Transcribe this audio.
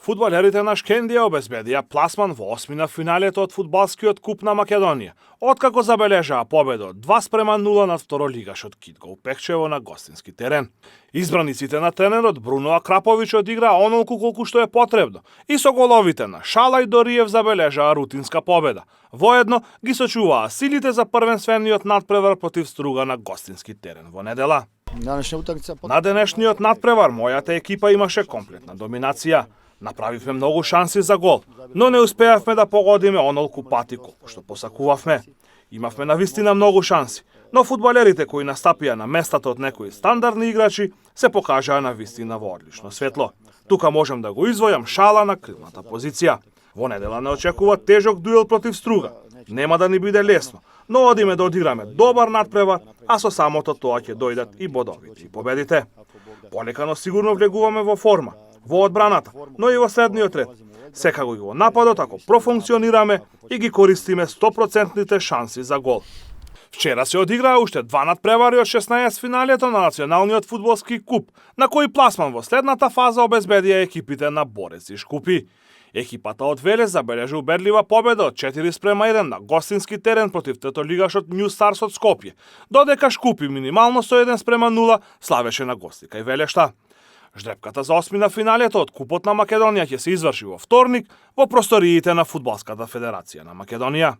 Фудбалерите на Шкендија обезбедија пласман во осмина финалето од фудбалскиот куп на Македонија, откако забележаа победа од 2:0 над второлигашот Китго Пекчево на гостински терен. Избраниците на тренерот Бруно Акраповиќ одигра онолку колку што е потребно и со головите на Шала и Дориев забележаа рутинска победа. Воедно ги сочуваа силите за првенствениот надпревар против Струга на гостински терен во недела. На денешниот надпревар мојата екипа имаше комплетна доминација. Направивме многу шанси за гол, но не успеавме да погодиме онолку пати колку што посакувавме. Имавме навистина многу шанси, но фудбалерите кои настапија на местата од некои стандардни играчи се покажаа навистина во одлично светло. Тука можам да го извојам Шала на крилната позиција. Во недела не очекува тежок дуел против Струга. Нема да ни биде лесно, но одиме да одиграме добар надпревар, а со самото тоа ќе дојдат и бодовите и победите. Полека сигурно влегуваме во форма, во одбраната, но и во средниот ред. Секако и во нападот, ако профункционираме и ги користиме 100% шанси за гол. Вчера се одиграа уште два надпревари од 16 финалето на Националниот фудбалски куп, на кој пласман во следната фаза обезбедија екипите на Борец и Шкупи. Екипата од Велес забележа убедлива победа од 4:1 на гостински терен против третолигашот Нју Старс од Скопје, додека Шкупи минимално со 1:0 славеше на гости кај Велешта. Ждрепката за осмина финалето од Купот на Македонија ќе се изврши во вторник во просториите на Фудбалската федерација на Македонија.